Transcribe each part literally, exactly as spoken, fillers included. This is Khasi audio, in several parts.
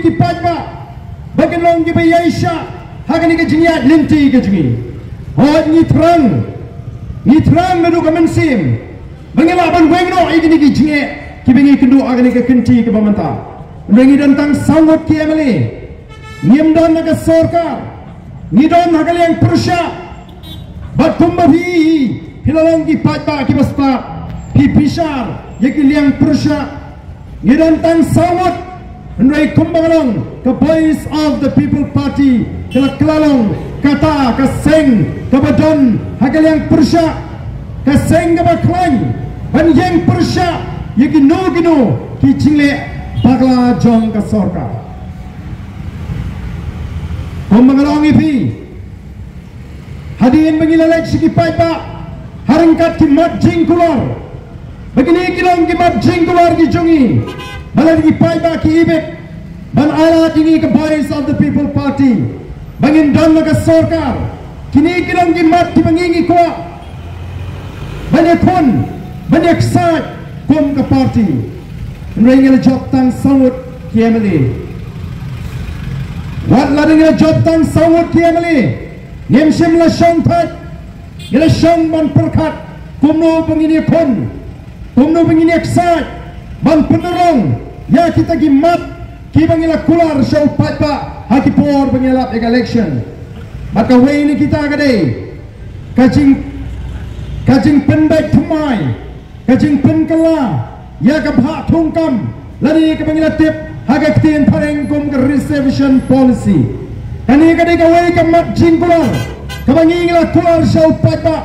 ki paidbah ba kin long kiba ïaishah ha kane ka jingïaid lynti ka jong ngi. Hooid, ngi thrang, ngi thrang naduh ka mynsiem ba ngin lah ban weng noh ïa kine ki jingeh kiba ngi kynduh ha kane ka kynti kaba mynta. Hynrei ngi don tang saw ngut ki M L A, ngim don ha ka sorkar, ngi don ha ka liang pyrshah. Bad kumba phi, phi la long ki paidbah kiba stad, phi bishar ïa ki liang pyrshah. Ngi don tang saw ngut, hynrei kumba nga ong, ka Voice of the People Party ka la kylla long kata ka seng kaba don ha ka liang pyrshah, ka seng kaba khlaiñ ban ïeng pyrshah ïa kino kino ki jingleh bakla jong ka sorkar. Kumba nga la ong ïa phi, hadien ba ngi la leit sha ki paidbah ha ryngkat ki mat jingkular, ba kine ki long ki mat jingkular ki jong ngi, ba la ki paidbah ki ibit ban ai lad ïa ngi ka Voice of the People Party, ba ngin don la ka sorkar. Kine ki long ki mat kiba ngi ngi kwah ban ïakhun, ban ïaksaid kum ka party. Hynrei ngi la jop tang saw ngut ki M L A. Wat lada ngi la jop tang saw ngut ki M L A, ngim shym la shong thait, ngi la shong ban pyrkhat kumno ba ngin ïakhun, kumno ba ngin ïaksaid ban pynurlong ïa kita ki mat kiba ngi la kular sha u paidbah ha ki por ba ngi la lap ïa ka election. Bad kawei na kita ka dei ka jing, ka jingpynbeit thymmai, ka jingpynkylla ïa ka bhah thungkam, lane kaba ngi la tip ha ka ktien phareng kum ka reservation policy. Kane ka dei kawei ka mat jingkular kaba ngi ngi la kular sha u paidbah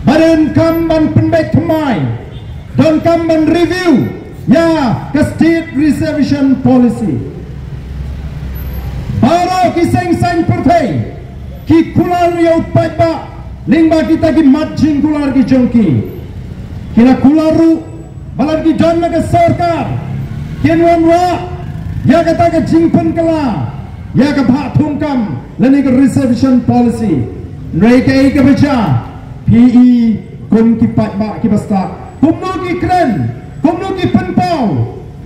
ba donkam ban pynbeit thymmai, donkam ban review ïa ka state reservation policy. Baroh ki seng saiñ pyrthei ki kular ïa u paidbah lyngba kita ki mat jingkular ki jong ki. Ki la kular ruh ba lada ki don la ka sorkar, kin wanrah ïa kata ka jingpynkylla ïa ka bhah thungkam lane ka reservation policy. Hynrei kaei kaba jia, phi i kum ki paidbah kiba stad, kumno ki kren, kumno ki pynpaw.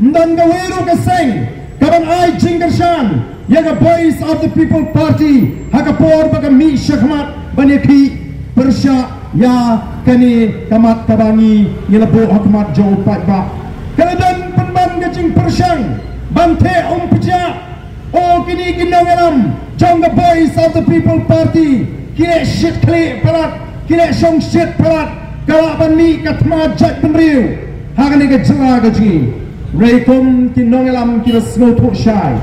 Ym don kawei ruh ka seng kaban ai jingkyrshan ïa ka Voice of the People Party ha ka por ba ka mih shakhmat ban ïakhih pyrshah ïa kane ka mat kaba ngi ngi la buh ha khmat jong u paidbah. Ka la don pynban ka jingpyrshang ban theh umpjah. O kine ki nongïalam jong ka Voice of the People Party, ki leh shit khlieh palat, ki leh shong shit palat, ka lah ban mih ka thma jaitbynriew ha kane ka jylla ka jong ngi. Hynrei kum ki nongïalam kiba sngewthuh shai,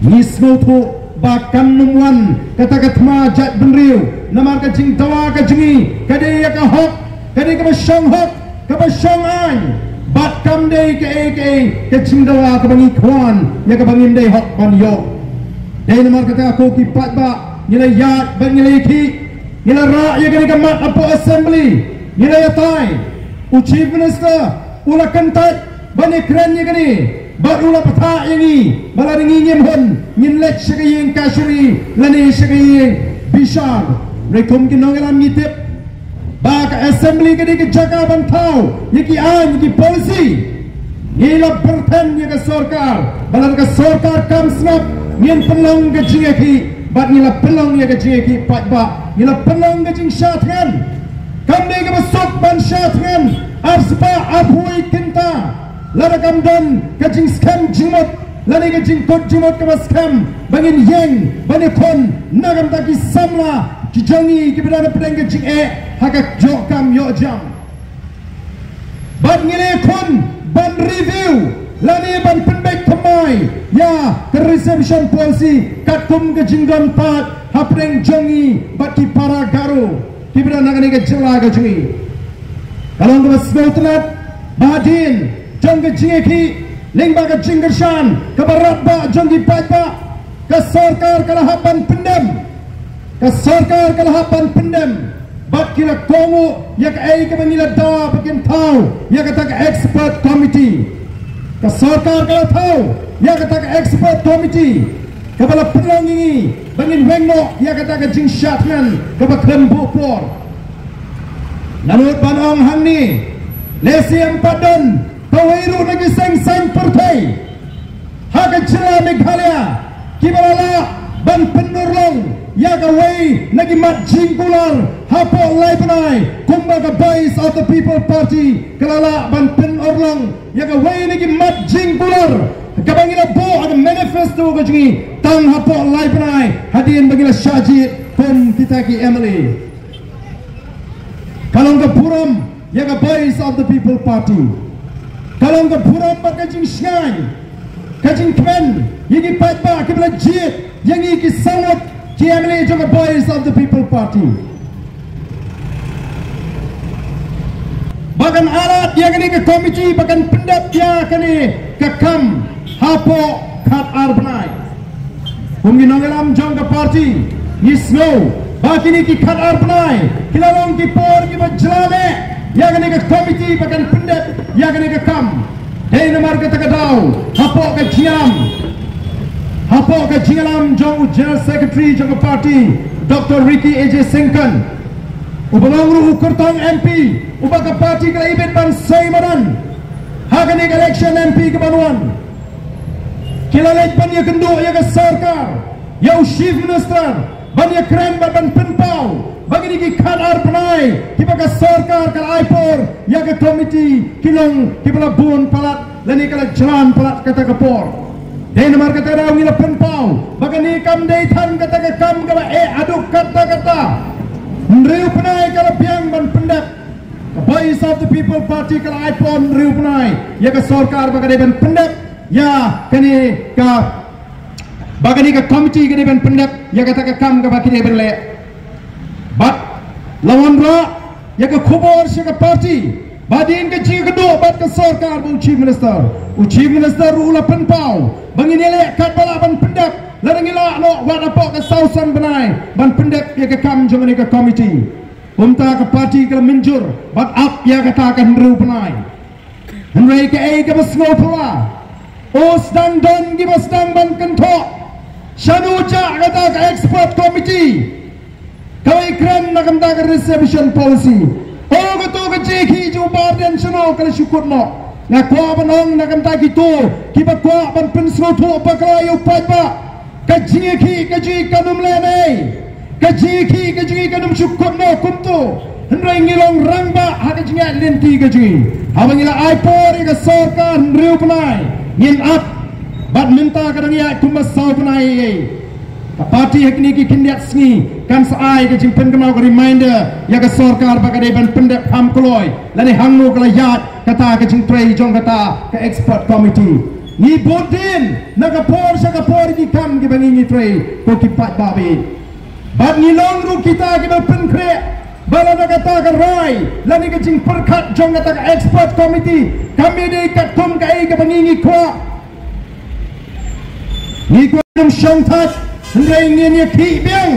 ngi sngewthuh ba kan ym wan kata ka thma jaitbynriew namar ka jingdawa ka jong ngi ka dei ïa ka hok, ka dei kaba shong hok, kaba shong aiñ, bad kam dei kaei kaei ka jingdawa kaba ngi kwah ïa kaba ngim dei hok ban ïoh. Dei namar kata ko ki paidbah, ngi la ïaid bad ngi la ïakhih, ngi la rah ïa kane ka mat hapoh Assembly, ngi la ïatai. U Chief Minister u la kyntait ban ïakren ïa kane bad u la bthah ïa ngi ba lada ngi ngim hun ngin leit sha ka ïing kashari lane sha ka ïing bishar. Hynrei kum ki nongïalam ngi tip ba ka Assembly ka dei ka jaka ban thaw ïa ki aiñ, ïa ki policy. Ngi la pyrthen ïa ka sorkar ba lada ka sorkar kam sngap ngin pynlong ka jingïakhih, bad ngi la pynlong ïa ka jingïakhih paidbah, ngi la pynlong ka jingshah thngan. Kam dei kaba suk ban shah thngan arspah arphew kynta lada kam don ka jingskhem jingmut lane ka jingkut jingmut kaba skhem ba ngin ïeng ban ïakhun na ka bynta ki samla ki jong ngi kiba don hapdeng ka jingeh ha ka ïoh kam ïoh jam. Bad ngi la ïakhun ban review lane ban pynbeit thymmai ïa ka reservation policy katkum ka jingdon paid hapdeng jong ngi bad ki para Garo kiba don ha kane ka jylla ka jong ngi. Ka long kaba sngewtynnat ba hadien jong ka jingïakhih lyngba ka jingkyrshan kaba radbah jong ki paidbah, ka sorkar ka la hap ban pyndem. Ka sorkar ka la hap ban pyndem bad ki la kohnguh ïa kaei kaba ngi la da ba kin thaw ïa kata ka expert committee. Ka sorkar ka la thaw ïa kata ka expert committee kaba la pynlong ïa ngi ba ngin weng noh ïa kata ka jingshah thngan kaba khlem buh por. Nga nud ban ong hangne, lehse ym pat don kawei ruh na ki seng saiñ pyrthei Jylla Meghalaya kiba la lah ban pynurlong ïa kawei na ki mat jingkular hapoh lai bnai, kumba ka Voice of the People Party ka la lah ban pynurlong ïa kawei na ki mat jingkular kaba ngi la buh ha ka manifesto ka jong ngi tang hapoh lai bnai hadien ba ngi la shah jied kum kita ki M L A. Ka long ka burom ïa ka Voice of the People Party. Ka long ka burom bad ka jingshngaiñ, ka jingkmen ïa ki paidbah kiba la jied ïa ngi ki saw ngut ki M L A jong ka Voice of the People Party. Ba kan arat ïa kane ka komiti ba kan pyndep ïa kane ka kam hapoh khatar bnai. Kum ki nongïalam jong ka party, ngi sngew ba kine ki khatar bnai ki la long ki por kiba jylla leh ïa kane ka komiti ba kan pyndep ïa kane ka kam. Dei namar kata ka daw, hapoh ka jingïalam, hapoh ka jingïalam jong u General Secretary jong ka party, Doctor Ricky A J Syngkon, uba long ruh u kyrtong M P uba ka party ka la ibit ban sei madan ha kane ka election M P ka ban wan, ki la leit ban ïakynduh ïa ka sorkar, ïa u Chief Minister, ban ïakren bad ban pynpaw ba kine ki khatar bnai kiba ka sorkar ka la ai por ïa ka komiti ki long kiba la bun palat lane ka la jlan palat kata ka por. Dei namar kata ka daw ngi la pynpaw ba kane kam dei than kata ka kam kaba eh haduh katta katta. Hynriew bnai ka la biang ban pyndep. Ka Voice of the People Party ka la ai por hynriew bnai ïa ka sorkar ba ka dei ban pyndep ïa kane ka, ba kane ka komiti ka dei ban pyndep ïa kata ka kam kaba ki dei ban leh. Bad la wanrah ïa ka khubor sha ka party ba hadien ka jingïakynduh bad ka sorkar bad u Chief Minister, u Chief Minister ruh u la pynpaw ba ngin ïaleh katba lah ban pyndep, lada ngi lah noh wat hapoh ka saw san bnai ban pyndep ïa ka kam jong kane ka komiti. Kumta ka party ka la mynjur bad ap ïa kata ka hynriew bnai. Hynrei kaei kaba sngewphylla, u sdang don kiba sdang ban kynthoh shano jah kata ka expert committee kaba ïakren na ka bynta ka reservation policy. O kato ka jingïakhih jong u Bah Ardent shano ka la shu kut noh? Nga kwah ban ong na ka bynta kito kiba kwah ban pynsngewthuh bakla ïa u paidbah, ka jingïakhih ka jong ngi kan ym leh ei. Ka jingïakhih ka jong ngi kan ym shu kut noh kumto. Hynrei ngi long rangbah ha ka jingïaid lynti ka jong ngi. Haba ngi la ai por ïa ka sorkar hynriew bnai, ngin ap. Bad mynta ka dang ïaid kumba saw bnai ei. Ka party ha kine ki khyndiat sngi kan sa ai ka jingpynkynmaw, ka reminder ïa ka sorkar ba ka dei ban pyndep kham kloi lane hangno ka la ïaid kata ka jingtrei jong kata ka expert committee. Ngi bud dien na ka por sha ka por ïa ki kam kiba ngi ngi trei ko ki paidbah. Bad ngi long ruh kita kiba pynkhreh ba lada kata ka rai lane ka jingpyrkhat jong kata ka expert committee kam dei katkum kaei kaba ngi ngi kwah. Ngi kwah ngin shong thait, hynrei ngin ïakhih biang,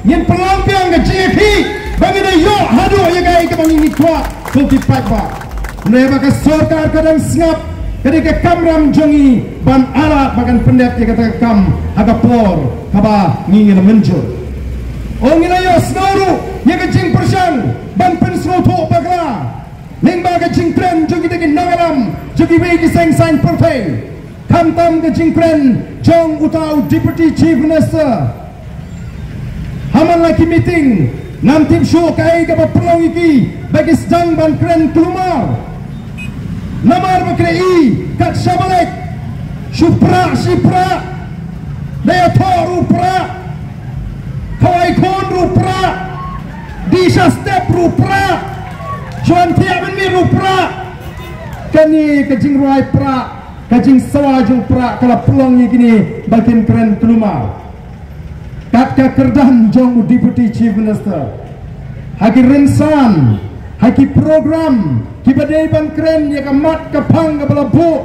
ngin pynlong biang ka jingïakhih ba ngin ïoh haduh ïa kaei kaba ngi ngi kwah ko ki paidbah. Hynrei ba ka sorkar ka dang sngap, ka dei ka kamram jong ngi ban arat ba kan pyndep ïa kata ka kam ha ka por kaba ngi ngi la mynjur. O ngi la ïohsngew ruh ïa ka jingpyrshang ban pynsngewthuh bakla lyngba ka jingkren jong kita ki nongïalam jong kiwei ki seng saiñ pyrthei. Khamtam ka jingkren jong uta u Deputy Chief Minister ha man la ki meeting, ngam tip shuh kaei kaba pynlong ïa ki ba ki sdang ban kren kulmar. Namar ba ki la i kat shaba leit, shu prah shi prah, da ïathoh ruh prah, khawai khun ruh prah, dih sha step ruh prah, shu wan thiah mynmiet ruh prah. Kane ka jingrwai prah, ka jingsawa jong prah ka la pynlong ïa kine ba kin kren kulmar. Kat ka kyrdan jong u Deputy Chief Minister, ha ki rynsan, ha ki program kiba dei ban kren ïa ka mat ka phang kaba la buh,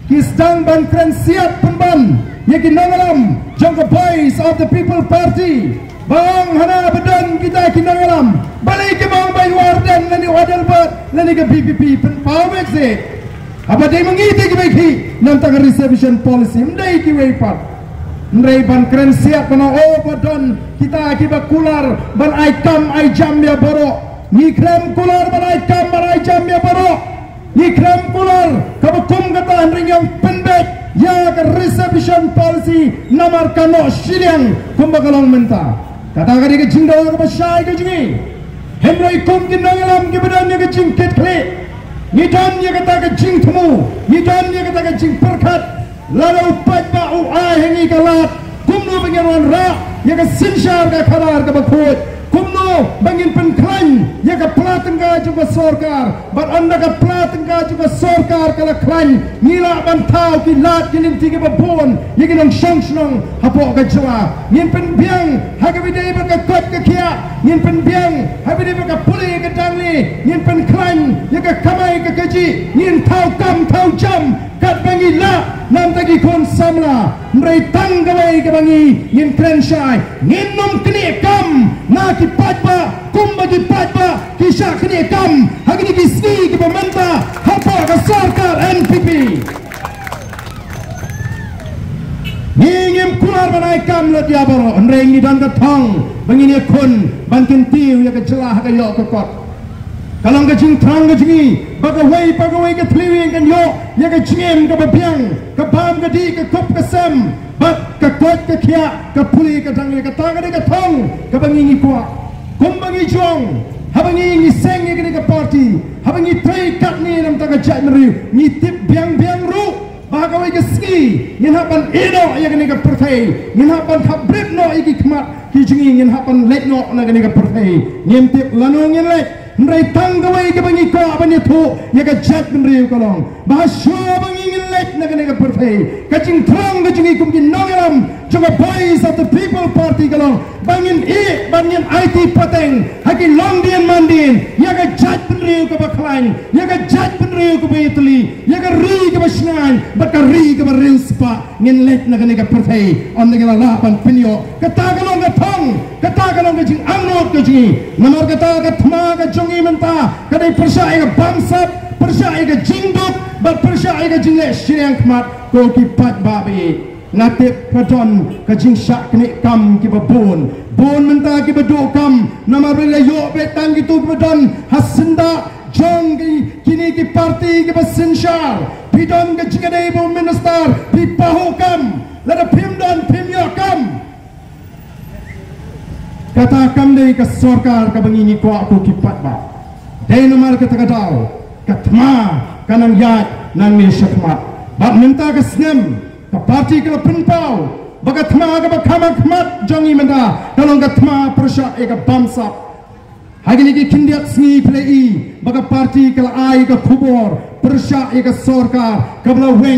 ki sdang ban kren siat pynban ïa ki nongïalam jong ka Voice of the People Party. Ba ong hana ba don kita ki nongïalam, balei kiba ong ba u Ardent lane u Adelbert lane ka V P P pynpaw beit seh. Haba dei ma ngi te kiba ïakhih na ka bynta ka reservation policy, ym dei kiwei pat. Hynrei ban kren siat ban ong, o ba don kita kiba kular ban ai kam ai jam ïa baroh. Ngi khlem kular ban ai kam ban ai jam ïa baroh. Ngi khlem kular kaba kum kata, hynrei ngi ong pynbeit ïa ka reservation policy namar ka noh shiliang kumba ka long mynta. Kata ka dei ka jingdawa kaba shai ka jong ngi. Hynrei kum ki nongïalam kiba don ïa ka jingkitkhlieh, ngi don ïa kata ka jingthmu, ngi don ïa kata ka jingpyrkhat. Lada u paidbah u ai ha ngi ka lad, kumno ba ngin wanrah ïa ka synshar ka khadar kaba khuid? Kumno ba ngin pynkhlaiñ ïa ka pla tyngka jong ka sorkar? Bad ynda ka pla tyngka jong ka sorkar ka la khlaiñ, ngi lah ban thaw ki lad ki lynti kiba bun ïa ki nongshong shnong hapoh ka jylla. Ngin pynbiang ha kaba ïadei bad ka koit ka khiah, ngin pynbiang ha kaba ïadei bad ka pule ka dangli, ngin pynkhlaiñ ïa ka kamai ka kajih, ngin thaw kam thaw jam katba ngi lah na ka bynta ki khun samla. Hynrei tang kawei kaba ngi ngin kren shai, ngin ym knieh kam na ki paidbah kumba ki paidbah ki shah knieh kam ha kine ki sngi kiba mynta hapoh ka sorkar N P P. Ngi ngim kular ban ai kam lut ïa baroh, hynrei ngi don ka thong ba ngin ïakhun ban kyntiew ïa ka jylla ha ka ïoh ka kot. Ka long ka jingthrang ka jong ngi ba kawei pa kawei ka thliew ïing kan ïoh ïa ka jingim kaba biang, ka bam ka dih, ka kup ka sem, bad ka koit ka khiah, ka pule ka dangli. Kata ka dei ka thong kaba ngi ngi kwah. Kumba ngi jong, haba ngi ngi seng ïa kane ka party, haba ngi trei katne na ka bynta ka jaitbynriew, ngi tip biang biang ruh ba ha kawei ka sngi ngin hap ban ïeh noh ïa kane ka pyrthei, ngin hap ban hap bret noh ïa ki khmat ki jong ngi, ngin hap ban leit noh na kane ka pyrthei. Ngim tip lano ngin leit, hynrei tang kawei kaba ngi kwah ban ïathuh ïa ka jaitbynriew ka long ba ha shuwa ba ngi ngin leit na kane ka pyrthei, ka jingthrang ka jong ngi kum ki nongïalam jong ka Voice of the People Party ka long ba ngin ïeh, ba ngin aiti pateng ha ki longdien mandien ïa ka jaitbynriew kaba khlaiñ, ïa ka jaitbynriew kaba ïatylli, ïa ka ri kaba shngaiñ bad ka ri kaba riewspah. Ngin leit na kane ka pyrthei ynda ngi la lah ban pynïoh. Kata ka long ka thong, kata ka long ka jingangnud ka jong ngi. Namar kata ka thma ka jong ngi mynta ka dei pyrshah ïa ka bamsap, pyrshah ïa ka jingduk bad pyrshah ïa ka jingleh shiliang khmat. Ko ki paidbah ba ïeit, nga tip ka don ka jingshah knieh kam kiba bun, bun mynta kiba duh kam. Namar ba la ïoh beit tang kito kiba don ha syndah jong ki, kine ki party kiba synshar. Phi don ka jingïadei bad u minister, phi pahuh kam. Lada phim don, phim ïoh kam. Kata kam dei ka sorkar kaba ngi ngi kwah, ko ki paidbah. Dei namar kata ka daw ka thma ka nang ïaid nangne shakhmat. Bad mynta ka snem ka party ka la pynpaw ba ka thma kaba kham ha khmat jong ngi mynta ka long ka thma pyrshah ïa ka bamsap. Ha kine ki khyndiat sngi phi la i ba ka party ka la ai ka khubor pyrshah ïa ka sorkar kaba la weng.